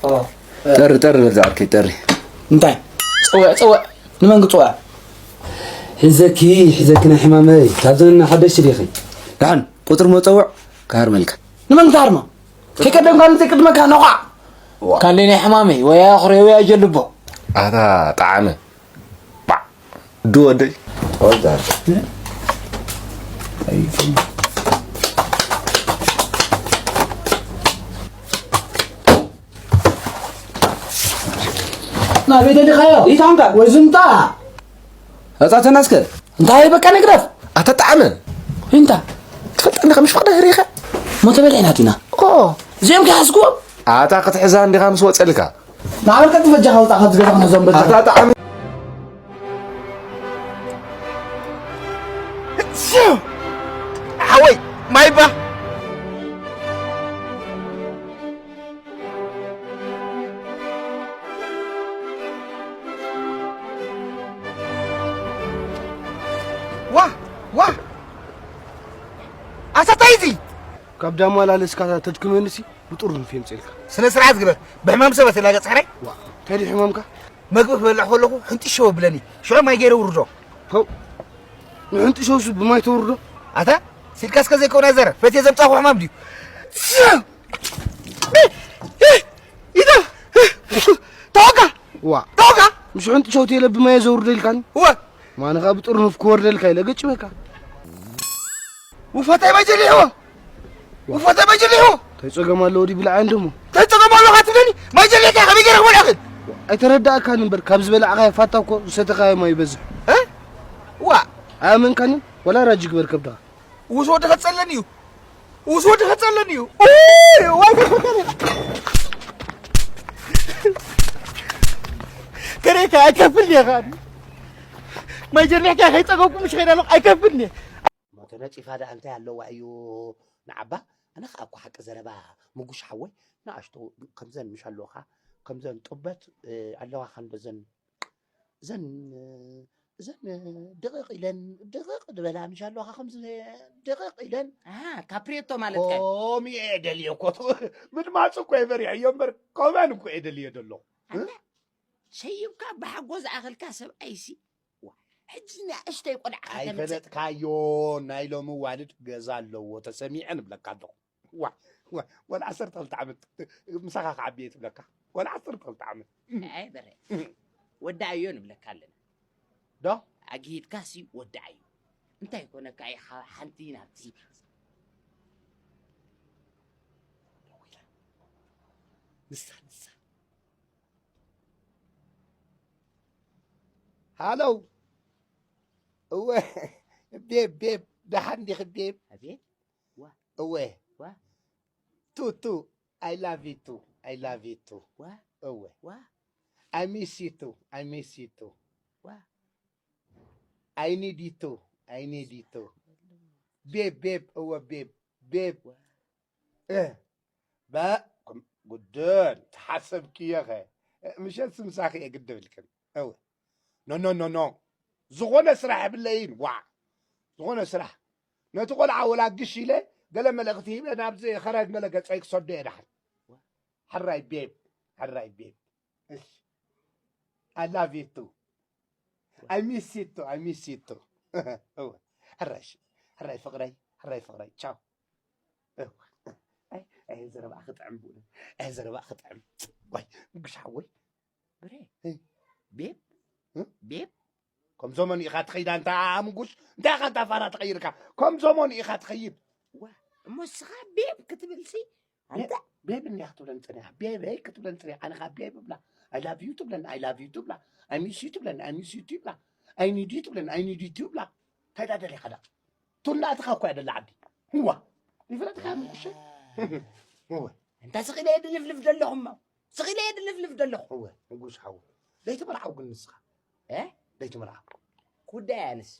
ጠሪ፣ ጠሪ፣ በዛ ዓርከይ፣ ጠሪ። እንታይ? ጽውዕ፣ ጽውዕ። ንመን ክጽውዕ? ሒዘኪ፣ ሒዘኪ ናይ ሕማመይ። ካብዘን ሓደሽቲ ዲኺ? ደሓን፣ ቁጽሪ መጸውዕ ክሃርመልካ። ንመን ክትሃርማ? ከይቀደምካ ንዘይ ቅድመካ ነቋዕ። ካለይ ናይ ሕማመይ፣ ወይ ኣኹርየ ወይ ኣጀልቦ። ኣታ ጠዓመ። ባዕ። ዱ ወደይ። ተወዳል። ናበይ ደሊኻዮ? ኢታንካ። ወዝምታ። ኣጻተና እስከ። እንታይ በቃ ንግደፍ። ኣታ ጠዓመ። እንታ። ትፈልጠኒ ከም ሽፋዕ ዳህር ኢኻ? ሞተ በልዕና ዲና። ኦ። እዚኦም ከሓዝኩዎም። ኣታ ክትሕዛ እንዲኻ ምስ ወጸልካ። ንዓበል ቀጥ በጃኻ ውጻእ ካብ ዝገዛ ክነዞም በጃኻ። ኣታ ጠዓመ። ሓወይ፣ ማይባ። ዋ፣ ዋ። ኣሰታይ እዚ። ካብ ዳማ ላለስካ ተድክመንሲ ብጡር ንፍ የምጽልካ። ስነ ስርዓት ግበር። ብሕማም ሰብ ኣትላገጽ ሕራይ። ዋ፣ እንታይ ድዩ ሕማምካ? መግቢ ክበልዕ ከለኹ ሕንጥሸው ብለኒ። ሽዑ ማይ ገይረ ውርዶ። ኸው፣ ንሕንጥሸውሱ ብማይ ተውርዶ? ኣታ፣ ሲልካስ ከዘይከውን ኣይዘረ። ፈትየ ዘምጻኹ ሕማም ድዩ? ኢዳ! ተወጋ! ዋ። ተወጋ! ምስ ሕንጥሸው ተይለ ብማይ ዘውርዶ ኢልካኒ? እወ። ማንኻ ብጥርኑፍ ክወርደልካ ኢለ ገጭ በካ። ውፈታይ ማይ ጀሊሕዎ! ውፈታይ ማይ ጀሊሕዎ! እንታይ ጸገም ኣለዎ ድዩ ብልዓን ደሞ? እንታይ ጸገም ኣለዎ ካትብለኒ? ማይ ጀሊሕካ ከመይ ገይረ ክበልዖ ክእል? ኣይተረዳእካን እምበር፣ ካብ ዝበላዕካዮ ፋታ እኮ ዝሰተኻዮ ማይ ይበዝሕ። እ? ዋ! ኣያመንካንን? ወላ ራጂ ግበር ከብድኻ። ውስ ወዲ ከጸለኒ እዩ። ውስ ወዲ ከጸለኒ እዩ። ኡይ፣ ዋይ፣ ከፈተኒ። ከሬካ ኣይከፍል እየ ካን። ማይ ጀሊሕካ ከይጸገብኩ ምሽ ከይደ ኣለኹ ኣይከፍል እየ። እሞ ተነጺፋ ደኣ እንታይ ኣለዋ እዩ ንዓባ? ኣነ ኸኣ እኮ ሓቂ ዘረባ ምጉሽ ሓወይ ንኣሽቶ ከምዘን ምሽ ኣለኻ፣ ከምዘን ጡበት፣ እ፣ ኣለዋ ኸንዶ ዘን እዘን፣ እዘን ድቕቕ ኢለን፣ ድቕቕ ዝበላ ምሽ ኣለዋ፣ ከምዚ ድቕቕ ኢለን። ኣሃ፣ ካፕሬቶ ማለት ከ? ከምኡ እየ ደልየ እኮ። ምድማፅ እኮ እየ ፈሪሐዮ እምበር፣ ከምኣን እኮ እየ ደልየ ደለኹ። ኣታ፣ ሸይብካ ብሓጎ ዝኣኸልካ ሰብኣይሲ፣ ዋ፣ ሕጂ ንእሽተይ ቆልዓ ከተምፅእ። ኣይፈለጥካዮ፣ ናይ ሎሚ ዋልድ ገዛ ኣለዎ፣ ተሰሚዐ ንብለካ ኣለኹ። ዋ፣ ዋ፣ ወላ ዓሰርተ ክልተ ዓመት ምሳኻ ክዓቢ እየ ትብለካ። ወላ ዓሰርተ ክልተ ዓመት። ኣይ በረ፣ ወዳእዮ ንብለካ ኣለና። ዶ? ኣግሂድካሲ ወዳእዮ። እንታይ ኮነካ ኢኻ ሓንቲ ናብቲ። ንሳ፣ ንሳ። ሃሎ። እወ፣ ቤብ፣ ቤብ፣ ደሓን ዲኺ ቤብ? ኣቤት። ዋ። እወ። ዋ። ቱ፣ ቱ። I love you too. I love you too. ዋ። እወ። ዋ። I miss you too. I miss you too. ዋ። I need you too. I need you too. ቤብ፣ ቤብ፣ እወ፣ ቤብ፣ ቤብ። ዋ። እ፣ በ-፣ ጉድን ተሓሰብክዮ ኸ? እ፣ ምሸት ስምሳኺ እየ ግድብልክን። እወ። ኖ፣ ኖ፣ ኖ፣ ኖ። ዝኾነ ስራሕ የብለይን። ዋ። ዝኾነ ስራሕ። ነቲ ቆልዓ ወላ ግሽ ኢለ ገለ መልእኽቲ ሂበ ናብዚ ኸረግ መለ ገጸይ ክሰዶ እየ ደሓን። ሕራይ ቤብ፣ ሕራይ ቤብ። እሺ። I love you too. I miss you too. I miss you too. እወ። ሕራይ እሺ። ሕራይ ፍቕረይ፣ ሕራይ ፍቕረይ። ቻው። እወ። ኣይ፣ ኣይ፣ ዘረባ ክጥዕም ብእውነት። ኣይ፣ ዘረባ ክጥዕም። ዋይ፣ ምጉሽ ሓወይ። ብሬ። እ? ቤብ? እ? ቤብ? ከም ዘመኑ ኢኻ ትኸይድ ኣንታ ምጉሽ። እንታይ ኢኻ ኣንታ ፋራ ተቐይርካ? ከም ዘመኑ ኢኻ ትኸይድ። ዋ፣ እሞ እስኻ ቤብ ክትብልሲ? ኣንታ ቤብ እንዲያ ክትብለኒ ጸኒሓ። ቤበይ ክትብለኒ ጸኒሓ። ኣነ ኸኣ ቤብ እብላ። I love you ትብለኒ። I love you ትብላ። I miss you ትብለኒ። I miss you ትብላ። I need you ትብለኒ። I need you ትብላ። እንታይ ደኣ ደሊኻ ደኣ? ቱና ኣትኻ እኮ እያ ደላ ዓዲ። እዋ። ይፍለጥካ ምጉሽ። እወ። እንታ ስኺለ እየ ድልፍልፍ ደለኹ እሞ። ስኺለ እየ ድልፍልፍ ደለኹ። እወ፣ ምጉሽ ሓው። ደይትምርዓው ግን ንስኻ። እ? ደይትምርዓው። ጉዳይ ኣነስ።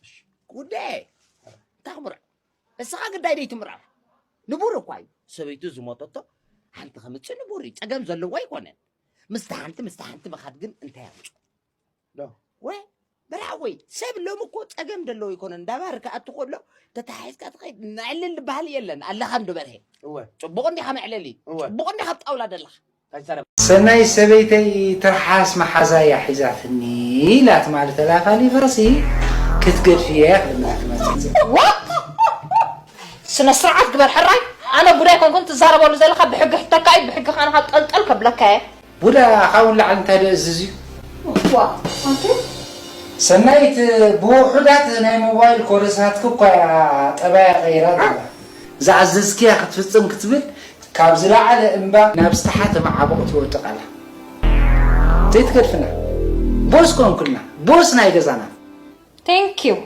እሺ። ጉዳይ። እንታይ ክምርዖ? እስኻ ግዳይ ደይትምርዖ። ንቡር እኳ እዩ። ሰበይቱ ዝሞተቶ ሓንቲ ከምጽእ ንቡር እዩ። ጸገም ዘለዎ ኣይኮነን። ምስቲ ሓንቲ፣ ምስቲ ሓንቲ ምኻድ ግን እንታይ ኣምጽኦ? ዶ? ወይ በርሃ ወይ ሰብ ሎሚ እኮ ጸገም ደለዎ ኣይኮነን። እንዳባር ክኣቱ ከሎ ተታሒዝካ ትኸይድ፣ ነዕልል ዝበሃል የለን። ኣለኻ እንዶ በርሄ። እወ። ጽቡቕ እንዲኻ መዕለሊ። እወ። ጽቡቕ እንዲኻ ኣብ ጣውላ ደለኻ። ሰናይ ሰበይተይ ትርሓስ መሓዛ እያ ሒዛትኒ ኢላ ትማሊ ተላፋሊፋሲ ክትገድፍያ እያ ክብል ትመጽእ። ስነ ስርዓት ግበር ሕራይ። ኣነ ቡዳ ኣይኮንኩን ትዛረበሉ ዘለካ ብሕጊ ሕተካ እዩ ብሕጊ ካንካ ጠልጠል ከብለካ እየ። ቡዳ ካብኡ ንላዕሊ እንታይ ዶ እዝዝ እዩ። ዋ ኣንተ ሰናይት ብውሑዳት ናይ ሞባይል ኮርሳትኪ እኳ እያ ጠባያ ቀይራ ዘላ። ዝኣዘዝክያ ክትፍጽም ክትብል ካብ ዝለዓለ እምባ ናብ ዝተሓተ መዓሙቕ ትወድቕ ኣላ። ዘይትገድፍና ቦስ ኮንኩልና ቦስ ናይ ገዛና። Thank you።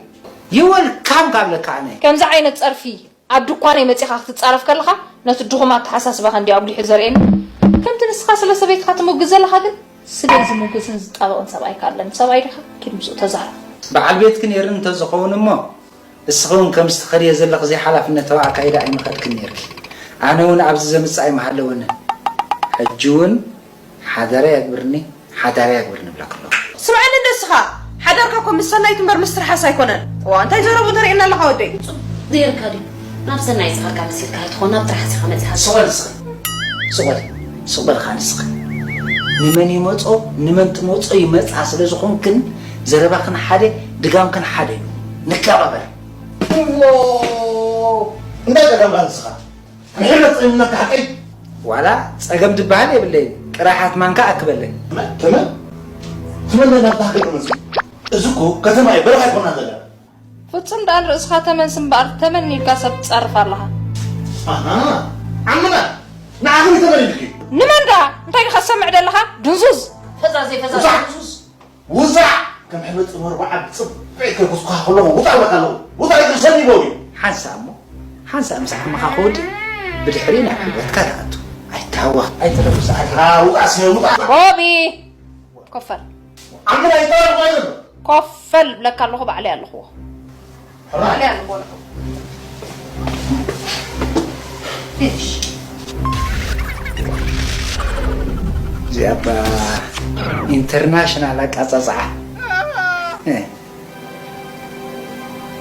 You welcome ካብ ለካ ኣነ። ከምዚ ዓይነት ጸርፊ ኣብ ድኳነይ መጺኻ ክትጻረፍ ከለኻ ነቲ ድኹም ኣተሓሳስባኻ እንድዩ ኣጉሊሑ ዘርእየኒ። ከምቲ ንስኻ ስለ ሰበይትኻ ትምጉስ ዘለኻ ግን ስለ ዝምጉስን ዝጣበቕን ሰብኣይካ ኣለኒ። ሰብኣይ ዲኻ? ኪድ ምስኡ ተዛረብ። በዓል ቤትኪ ነይርኒ እንተዝኸውን እሞ እስኺ እውን ከምዚ ትኸድዮ ዘለኺ ዘይሓላፍነት ተባዕታይ ደኣ ኣይምኸድክን ነይርኪ። ኣነ እውን ኣብዚ ዘምጽእ ኣይምሃለወንን። ሕጂ እውን ሓደራ የግብርኒ ሓዳር የግብርኒ እብለኪ ኣለኹ። ስምዓኒ እንዶ እስኻ ሓዳርካ እኮ ምስ ሰናይት እምበር ምስ ትርሓስ ኣይኮነን። እዋ እንታይ ዘረብኡ ተርእየና ኣለኻ ወደይ። ጹቡቕ ገይርካ ድዩ ናብ ሰናይት ዝኸድካ መሲልካ ኣይትኾን ናብ ትርሓስ ኢኻ መጺኻ። ስቕ በል እስኺ ስቕ በል ስቕ በል ኸኣ ንስኺ። ንመን ይመጾ ንመን ትመጾ ይመጻ ስለ ዝኾንክን ዘረባኽን ሓደ ድጋምክን ሓደ እዩ። ንከባበር። እዎ እንታይ ጸገምካ ንስኻ? ምሕረት ጸሚመካ ሓቀይ? ዋላ ጸገም ድበሃል የብለይን ጥራሓት ማንካ ኣክበለይ። ተመን? ተመን? ተመን ናይ ናብታ ሃገር መጽኡ። እዚ እኮ ከተማ እዩ በረኻ ኣይኮና ዘላ። ፍጹም ደኣ ንርእስኻ ተመን ስምበኣር ተመን ኢልካ ሰብ ትጸርፍ ኣለኻ። ኣሃ ዓምና ንዓኺ ተመን ኢልኪ። ንመን ደኣ እንታይ ኢኻ ትሰምዕ ደለኻ ድንዙዝ። ፈዛዘይ ፈዛዘይ ድንዙዝ። ውጻእ! ከም ሕመጽ መርባዓ ብጽብዕ ከይኩስኩኻ ከለኹ ውጻእ እብለካ ኣለኹ። ውጻእ ኢልካ ሰብ ይበው እዩ። ሓንሳእ እሞ ሓንሳእ ምስ ዓቕምኻ ክወድእ ብድሕሪኡ ናብ ህይወትካ ትኣቱ። ኣይትሃወኽ ኣይትረብስ ዓድኻ። ውጻእ ስለ ውጻእ። ቦቢ! ኮፍ በል። ዓምና ይጠረፍ ማለት ነው። ኮፍ በል እብለካ ኣለኹ ባዕለይ ኣለኽዎ። እዚኣ እባ ኢንተርናሽናል ኣቃጻጽዓ።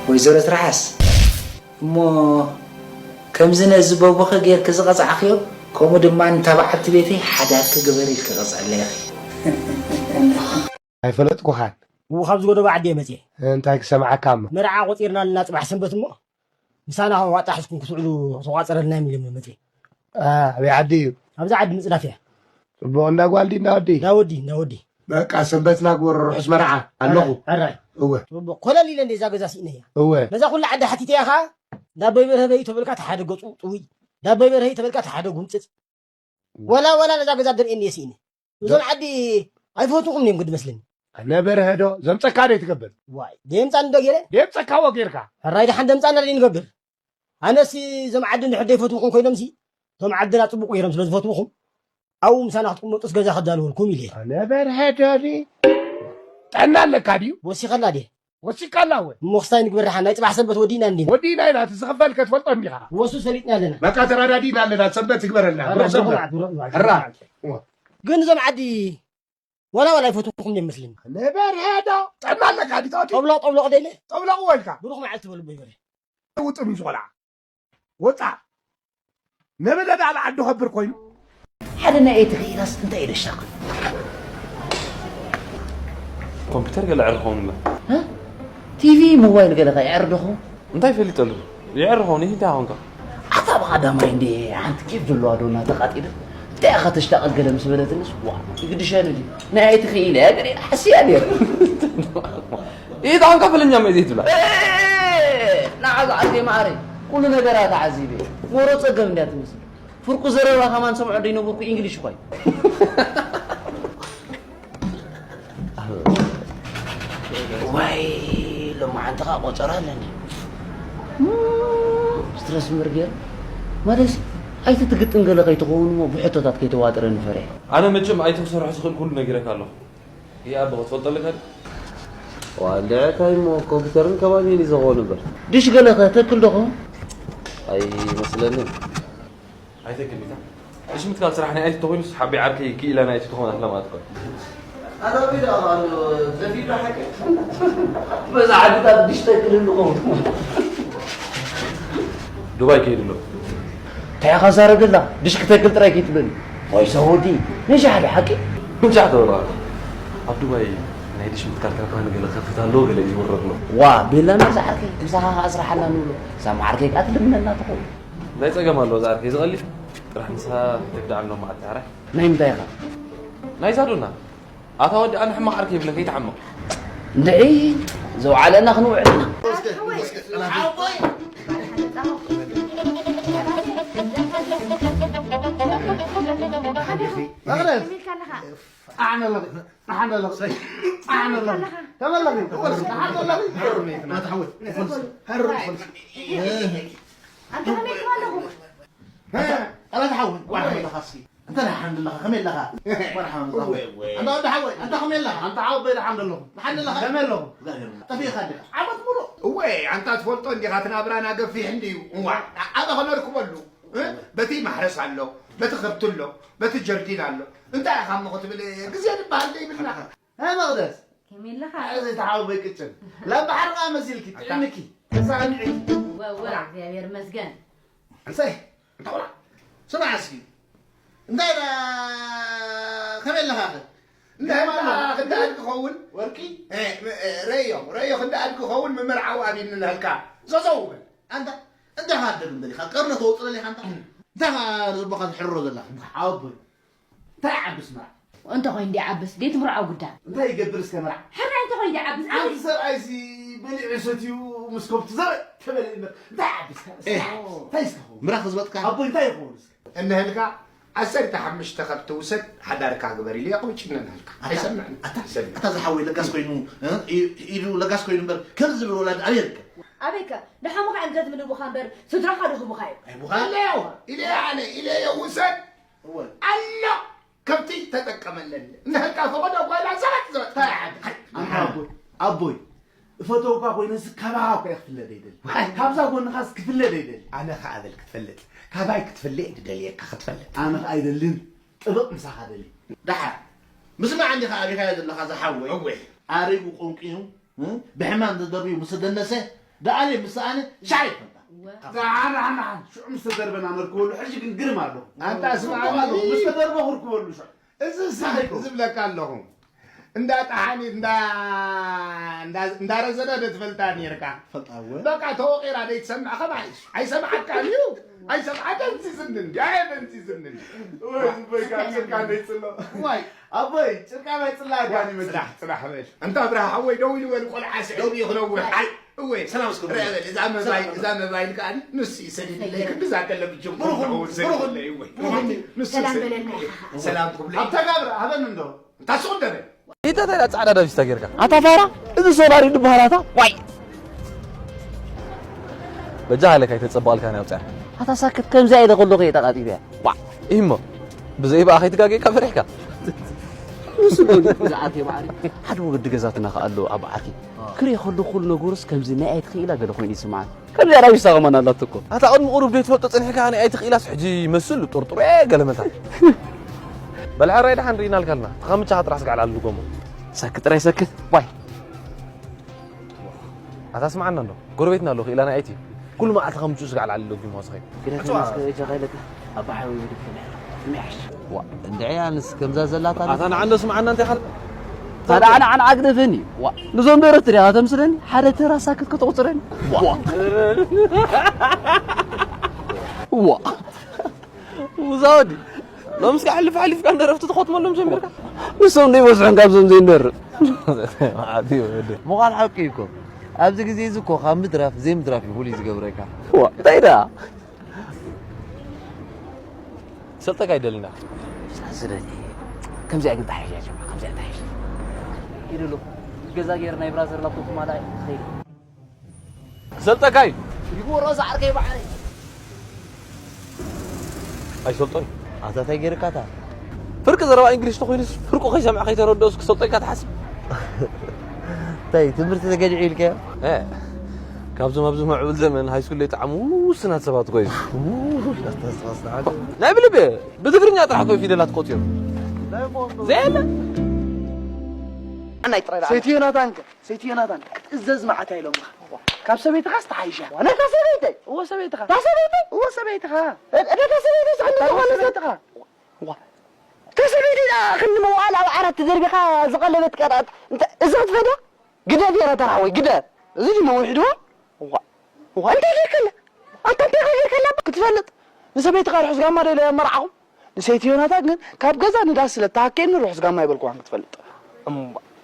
ወይዘሮ ትርሓስ እሞ ከምዚ ነዚ በቦኺ ጌርኪ ዝቐጻዕክዮ ከምኡ ድማ ንታ በዓልቲ ቤተይ ሓዳርኪ ግበሪ ኢልኪ ቀጽዕለይ ኢኺ። ኣይፈለጥኩኻን። እዉ ካብ ዝጎደቦ ዓዲ እየ መፅየ። እንታይ ክሰምዓካ እሞ። መርዓ ቆፂርና ኣለና ፅባሕ ሰንበት እሞ ምሳና ዋጣ ሒዝኩም ክትውዕሉ ተቋፀረልና እዮም ኢሎም እዮም መፅየ። ኣበይ ዓዲ እዩ? ኣብዚ ዓዲ ምፅዳፍ እያ። ፅቡቕ እንዳ ጓል ድዩ እንዳ ወዲ? እንዳ ወዲ እንዳ ወዲ። በቃ ሰንበት ናግበሮ ርሑስ መርዓ ኣለኹ። ሕራይ እወ ፅቡቕ ኮለል ኢለ እንደ እዛ ገዛ ስኢነያ። እወ ነዛ ኩላ ዓዲ ሓቲተያ ኸዓ እንዳ ኣቦይ በርሀ በይ ተበልካ ተሓደ ገፁ ጥውይ እንዳ ኣቦይ በርሀ ተበልካ ተሓደ ጉምፅፅ። ወላ ወላ ነዛ ገዛ ደርእየኒ እየ ስኢነ። እዞም ዓዲ ኣይፈትኹም እዮም ግዲ መስለኒ። ኣነ በርሀ ዶ ዘምፀካ ዶ ይትገብር? ዋይ ደየምፃኒ ዶ ገይረ? ደየምፀካዎ ጌርካ። ሕራይ ደሓን ደምፃና ዶ ንገብር? ኣነሲ እዞም ዓዲ እንድሕር ደይፈትውኹም ኮይኖምሲ እቶም ዓድና ፅቡቕ ገይሮም ስለ ዝፈትውኹም ኣብኡ ምሳና ክትቅመጡስ ገዛ ከዳልወልኩም ኢለ እየ። ኣነ በርሀ ዶ ጥዕና ኣለካ ድዩ? ወሲኸላ ድየ? ወሲካላ ወ እሞ ክስታይ ንግበር ደሓን ናይ ፅባሕ ሰንበት ወዲእና እንዲና ወዲእና ኢና እቲ ዝኽፈል ከትፈልጦ እንዲኻ በቃ ተራዳዲእና ኣለና ሰንበት ትግበረልና ብሩኽ ሰንበት ሕራ ግን እዞም ዓዲ ዋላ ዋላ ይፈትኹም እዮም መስልኒ ንበርሀ ዶ ጥዕና ኣለካ ዲታ ጠብሎቕ ጠብሎቕ ደለ ጠብሎቕ ወልካ ብሩኽ መዓልቲ በሉ በይበለ ውጥም እዩ ዝቆልዓ ወፃ ነበለ በዓል ዓዲ ከብር ኮይኑ ሓደ ናይ ኤቲ ክኢላስ እንታይ እዩ ደሻቕ ኮምፒተር ገለ ዕርኸውን እምበር ቲቪ ሞባይል ገለ ከ ይዕር ዶ ኸውን እንታይ ፈሊጠሉ ይዕር ኸውን ይህ እንታይ ኾንካ ኣታ ብቐዳማይ እንዴ ሓንቲ ኬፍ ዘለዋ ዶ እናተቓጢለ እንታይ ኢኻ ተሽታቐል ገለ ምስ በለትንስ ዋ ይግድሸኒ ድዩ ናይ ኤቲ ክኢለ እያ ገለ ሓስያ ነይረ ይህ ጣንካ ፈለኛ መይዘይ ትብላ ንዓ ዝዓርከይ መዓረይ ኩሉ ነገራ ተዓዚበ ሞሮ ጸገም እንድያ ትመስል ፍርቁ ዘረባ ከማን ሰምዖ ደይነበርኩ ኢንግሊሽ እኳ እዩ ዋይ ሎማዓንቲ ከዓ ቆፀራ ኣለኒ ስትረስ ምርገር ማለት ኣይትትግጥም ገለ ከይትኸውን እሞ ብሕቶታት ከይተዋጥረኒ ፈሪሐ ኣነ መቸም ኣይትክሰርሖ ዝኽእል ኩሉ ነጊረካ ኣለኹ ይኣበ ክትፈልጦ ኣለካ ድዩ? ዋልዕ እንታይ እሞ ኮምፒተርን ከባቢን እዩ ዝኸውን እምበር ድሽ ገለ ከተክል ዶ ኸውን? ኣይመስለንን ኣይተክል ኢታ እሺ ምትካል ስራሕ ናይ ኣይቲ ተኮይኑስ ሓቢ ዓርከይ ክኢላ ናይ ኣይቲ ተኾን ኣህላ ማለት እኮ ኣራቢ ደኣ ኣሎ ዘፊዶ ሓቂ በዛ ዓድታት ድሽ ተክል እንኸውን ዱባይ ከይድ ኣሎ እንታይ ኢኻ ዛረብ ደላ ድሽ ክተክል ጥራይ ከይትብለኒ ወይ ሰውዲ፣ ንሻሕ ዶ ሓቂ? ንሻሕ ዶ በቃ። ኣብ ዱባይ ናይ ዲሽ ምትካል ካምፓኒ ገለ ከፍት ኣሎ ገለ ይወረድ ነው። ዋ፣ ቤላና ዝዓርከይ፣ ምሳኻ ከኣ ስራሓና ንብሎ። ሳሚ ዓርከይ ከኣ ትልምነና ትኸውን። እንታይ ጸገም ኣለዎ ዝዓርከይ፣ ዝቐልል ጥራሕ ንስኻ ትብዳዕ ኣሎ መዓልቲ ዓራይ። ናይ ምንታይ ኢኻ? ናይ ዛዶና። ኣታ ወዲ ኣነ ሕማቕ ዓርከይ ይብለካ ይትዓመቕ። እንድዒ ዘውዓለና ክንውዕል ኢና። መቕደስ፣ ኣነ ኣለኹ፣ ኣነ ኣለኹ፣ ኣነ ኣለኹ። ተመለኺ፣ ተመለኺ። ኣታ ሓወይ፣ ፈልሲ፣ ፈልሲ። ኣታ ሓወይ፣ ዋላ መለኻሲ። እንተ ደሓን ኣለኻ፣ ከመይ ኣለኻ? መርሓባ፣ መርሓባ። እወ፣ እወ። ኣንታ ወዲ ሓወይ፣ ኣንታ ከመይ ኣለኻ? ኣንታ ሓወይ፣ ደሓን ኣለኹ። ደሓን ኣለኻ? ከመይ ኣለኹ? እግዚኣብሔር ይመስገን። ጠፊእኻ ዲኻ? ዓመት ሙሉእ። እወ፣ ኣንታ ትፈልጦ እንዲኻ፣ እቲ ናብራና ገፊሕ እንድዩ። እዋ፣ ኣበ ኸነርክበሉ፣ እ? በቲ ማሕረስ ኣሎ፣ በቲ ከብቲ ኣሎ፣ በቲ ጀርዲን ኣሎ። እንታይ ኢኻ እሞ ክትብል፣ ግዜ ዝበሃል ዘይብልና። ሃ፣ መቕደስ? ከመይ ኣለኻ? እዚ ተሓወይ ቅጭን። ላም ባሕሪ ኸኣ መሲልኪ፣ ኣታ ጥዕምኪ። ተሳንዒ። እወ፣ እወ፣ እግዚኣብሔር ይመስገን። ኣንሳይ፣ ኣንታ ቁራ። ስማዕ እስኪ። እንታይ ዳ-፣ ከመይ ኣለኻ ኸ? እንታይ ከመይ ኣለኻ? ዳ-፣ ክንደይ ኣድጊ ኸውን? ወርቂ? እ፣ እ፣ ረዮ፣ ረዮ ክንደይ ኣድጊ ኸውን ምምርዓው ኣብይኒ ንህልካ። ዘዘው በል። ኣንታ፣ እንታይ ኻደግ እንደሊኻ? ቀርነ ተወጥረል ኢኻ ኣንታ። እንታይ ኻ ልቦኻ ትሕርሮ ዘለኻ? ሓወቦይ። እንታይ ዓብስ መርዓ? እንተ ኾይኑ ደይዓብስ፣ ደይትምርዓው ግዳ። እንታይ ይገብር እስከ መርዓ? ሕራይ እንተ ኾይኑ ደይዓብስ፣ ኣንቲ ዓብስ። ሰብኣይሲ በሊዑ ሰትዩ ምስ ከብቱ ዘበ ተበለ እምበር፣ እንታይ ዓብስ? ኤህ፣ እንታይ እስከ ኸውን? ምራኽ ዝበጥካ? ኣቦይ፣ እንታይ ይኸውን እስከ? እንህልካ ዓሰርተ ሓሙሽተ ከብቲ ውሰድ፣ ሓዳርካ ግበር ኢሉ የቕብጭ እንህልካ። ኣታ፣ ኣይሰምዕን። ኣታ፣ ኣይሰምዕን። ኣታ ዝሓወይ ለጋስ ኮይኑ፣ እ? ኢ-፣ ኢዱ ለጋስ ኮይኑ እምበር፣ ከምዚ ዝብል ወላዲ ኣበይ ይርከብ? ኣበይከ? ንሓሙኻ እዮም ዘዝምድቡኻ እምበር፣ ስድራኻ ዶ ህቡኻ እዮም? ኣይቡኻ? ኢለዮ፣ ኢለዮ ኣነ፣ ኢለዮ ውሰድ። እወ። ኣሎ፣ ከብቲ ተጠቀመለን። እንድሕር ከኣ ፈቐዶ ጓይላ ዘበት ዘበት። እንታይ ዓዲ? ኣቦይ፣ ኣቦይ፣ እፈተውካ ኮይነ፣ እዚ ካባኻ እኳ እየ ክፍለ ዘይደሊ። ዋይ። ካብዛ ጎንኻስ ክፍለ ዘይደሊ። ኣነ ኸኣ በል ክትፈልጥ፣ ካባይ ክትፍለ እየ ዝደልየካ ክትፈልጥ። ኣነ ኸኣ ኣይደልን፣ ጥብቕ ምሳኻ ደሊ። ደሓር፣ ምስማዕ እንዲኻ ኣቢኻዮ ዘለኻ ዝሓወይ። እወ። ኣሪጉ ቆንቂኑ፣ እ? ብሕማም ተደርብዩ ምስ ደነሰ፣ ደኣለ ምስ ሰኣነ፣ ሻዕ ይፈልጣ። እወ። ደሓን፣ ደሓን፣ ደሓን። ሽዑ ምስ ተደርበና ነርክበሉ፣ ሕጂ ግን ግርም ኣለኹ። ኣንታ ስማዕ፣ ኣለኹ። ምስ ተደርበ ክርክበሉ ሽዑ። እዚ ስ-፣ ሳሒኮ። ዝብለካ ኣለኹ። እንዳ ጠሓኒት፣ እንዳ፣ እንዳ፣ እንዳ ረዘነ ዶ ትፈልጣ ኔርካ? ፈልጣ፣ እወ። በቃ ተወቒራ ዘይትሰምዕ ከማይ። ኣይሰምዓካን እዩ። ኣይሰምዓ፣ ደንዚዝኒ እንዲ፣ ኣየ ደንዚዝኒ እንዲ። ወይ ዝበይካ፣ ጭርካ ዘይጽሎ። ዋይ። ኣቦይ፣ ጭርካ ናይ ጽላ ጓኒ መስል። ጽናሕ፣ ጽናሕ በል። እንታ ኣብርሃ ሓወይ ደው ኢሉ በል፣ ቆልዓ ስዒቡ እዩ ክነውሕ። ኣይ፣ እወ። ሰላም እስከ ርአ በል፣ እዛ መባይል፣ እዛ መባይል ከኣ ንሱ እዩ ሰዲድለይ፣ ክንዲ እዛ ቀለብ ጅምሩ ብሩኹም፣ ክኸውን ብሩኹም፣ ሰዲድለይ፣ እወ። ብሩኹም። ንሱ ሰላም ሰዲድለይ። በለልና ኢኻ። ሰላም ክብለይ። ኣብ ተጋብር፣ ሃበኒ እንዶ። እንታይ ሱቕ ደበ? ኢታ እንታይ ጻዕዳ ዳቢስታ ጌርካ? ኣታ ፋራ፣ እዚ ሶላር እዩ ዝበሃል ኣታ? ዋይ! በጃ ሃይለ ካይተጸበቐልካ ናይ ኣውጽያ። ኣታ ሳክት ከምዚኣ ኢለ ከለኹ እየ ተቓጢበያ። ዋ! ኢሞ፣ ብዘይ ብኣ ከይትጋገካ ፈሪሕካ። ንሱ ዶ እዩ ዝዓርክ ይበዓል? ሓደ ወዲ ገዛትና ከኣ ኣሎ ኣብ ዓርኪ። ክርኢ ከለኹ ኩሉ ነገሩስ ከምዚ ናይ ኣይትኽኢላ ገለ ኮይኑ ይስምዓኒ። ከምዚኣ ራቢሳ ከማን ኣላቶ እኮ። ኣታ ቅድሚ ቁሩብ ዘይትፈልጦ ጸኒሕካ፣ ኣነ ኣይትኽኢላስ ሕጂ ይመስል ጥርጥሩ፣ ኤ፣ ገለመታ። በል ሕራይ ደሓን ርኢናልካ ኣለና። ተኻምቻኻ ጥራሕ ስጋዕ ላዕሊ ልጎሞ። ሰክት ጥራይ ሰክት። ዋይ። ኣታ ስምዓና እንዶ። ጎረቤትና ኣሎ፣ ክኢላና ኣይቲ። ኩሉ መዓልቲ ከምቹ ስጋዕ ላዕሊ ልጎሞ ወስኸይ። ግደፈና ኣጽዋ። እስከ እጃኻ ኢለካ። ኣባ ሓወይ ግደፈና። ስሚዓሽ። ዋ፣ እንድዒ ኣንስ ከምዛ ዘላታ ኣታ ንዓንዶ ስምዓና እንታይ ኻል? ታዲያ ኣነ፣ ኣነ ኣግደፈኒ። ዋ፣ ንዞም ደረፍቲ ዲኻ ተምስለኒ? ሓደ ተራ ሳክት ከተቑጽረኒ? ዋ። ዋ። ውዛ ወዲ። ሎምስ ከኣ ሕልፍ ሓሊፍካ ንደረፍቲ ትኾትመሎም ጀሚርካ? ንሶም ዘይበዝሑን ካብዞም ዘይንደርፍ። መዓት እዩ ወዲ። ምዃን ሓቂ እዩ እኮ። ኣብዚ ግዜ እዚ እኮ ካብ ምድራፍ ዘይምድራፍ እዩ ፍሉይ ዝገብረካ። ዋ፣ እንታይ ደኣ? ክሰልጠካ ይደልና። ሳስረኒ። ከምዚኣ ግን ተሓይሻ ጀማ፣ ከምዚኣ ተሓይሻ። ኢሉ ኣሎ። ገዛ ገይር ናይ ብራዘር ላፕቶፕ ማላ ትኸይድ። ክሰልጠካ እዩ። ይጎሮ ዝዓርከይ ባዕለይ። ኣይሰልጦን። ኣታ እንታይ ገይርካታ? ፍርቂ ዘረባ እንግሊሽ ተኾይኑስ ፍርቁ ከይሰምዐ ከይተረድኦስ ክሰልጦ ኢልካ ትሓስብ? እንታይ ትምህርቲ ተገዲዑ ኢልካዮ? እ፣ ካብዞም ኣብዚ ምዕቡል ዘመን ሃይስኩል ዘይጠዓሙ ውሱናት ሰባት ኮይኑ። ው፣ ኣስተሳስራ። ናይ ብልቤ ብትግርኛ ጥራሕ እኮ ፊደላት ቆጺሩ። ዘየለ። ኣናይ ጥራይ ደኣ። ሰይትዮ ናታንከ፣ ሰይትዮ ናታን፣ ክትእዘዝ መዓት ኣይሎምኻ። ካብ ሰበይትኻስ ተሓይሻ። ነታ ሰበይተይ? እወ ሰበይትኻ። እታ ሰበይተይ? እወ ሰበይትኻ። እታ ሰበይተይ ዝዕንቶ እታ ዝኾነ ሰበይትኻ። ዋ። ሰበይቲ ደኣ ክንዲ መዋዕል ኣብ ዓራት ተዘርጊኻ ዝቐለበት ቀርኣት እንተ-፣ እዚ ክትፈድያ? ግደፍ የረተር ሓወይ፣ ግደፍ። እዚ ድማ ውሒድዎ። እዋ፣ እዋ፣ እንታይ ጌርካላ? ኣታ እንታይ ጌርካላ? ክትፈልጥ፣ ንሰበይትኻ ርሑስ ጋማ ዶ ኢለ መርዓኹም? ንሰይቲ ዮናታን ግን ካብ ገዛ ንዳስ ስለ እተሃከየኒ ርሑስ ጋማ ኣይበልኩዋን ክትፈልጥ። እሞ፣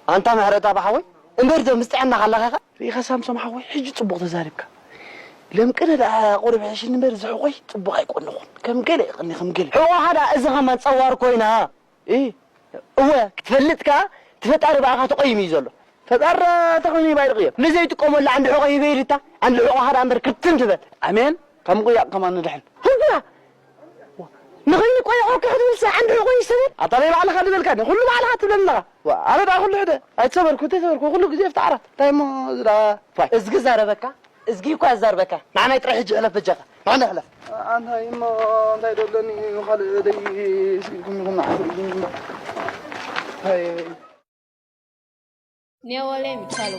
ኣንታ ምሕረት ኣባ ሓወይ፣ እምበር ዶ ምስ ጥዕናኻ ኣለኻ ኢኻ? ርኢኻ ሳምሶም ሓወይ፣ ሕጂ ጽቡቕ ተዛሪብካ። ለምቅነ ደኣ ቁሩብ ሕሽኒ እምበር፣ እዚ ሕቖይ ጽቡቕ ኣይቆነኹን። ከም ገለ ይቐኒ፣ ከም ገለ። ሕቖኻ ደኣ እዚ ኸማን ጸዋር ኮይና። እ፣ እወ፣ ክትፈልጥ ከኣ፣ እቲ ፈጣሪ ብኣኻ ተቆይሙ እዩ ዘሎ። ፈጣሪ ተቆይሙ ይባይ ድቕዮ። ንዘይጥቀመሉ ዓንዲ ሕቖ ሂበ ኢልታ፣ ዓንዲ ሕቖኻ ደኣ እምበር ክርትም ትበል። ኣሜን። ካብ ምቁያቕ ከማን ንድሕን። ህጉራ! ንኸይንቆየቖካ ክትብልሳ ዓንዲ ሕቖ ይሰበር? ኣታ በይ ባዕልኻ ዝበልካኒ፣ ኩሉ ባዕልኻ ትብለኒ ኣለኻ። ዋ፣ ኣነ ደኣ ኩሉ ሕደ። ኣይተሰበርኩ፣ እንተይሰበርኩ፣ ኩሉ ግዜ ኣብቲ ዓራት። እንታይ እሞ እዚ ደኣ? ፋይ። እዝጊ ዛረበካ? እዝጊ እኳ ያዛርበካ። ንዓናይ ጥራይ ሕጂ ሕለፍ በጃኻ። ንዓና ሕለፍ። ኣንታይ እሞ እንታይ ደለኒ ካልእ ደይ ስኢልኩም ኢኹም ንዓኹም። ኣይ። ኔወለ ይምቻሉ።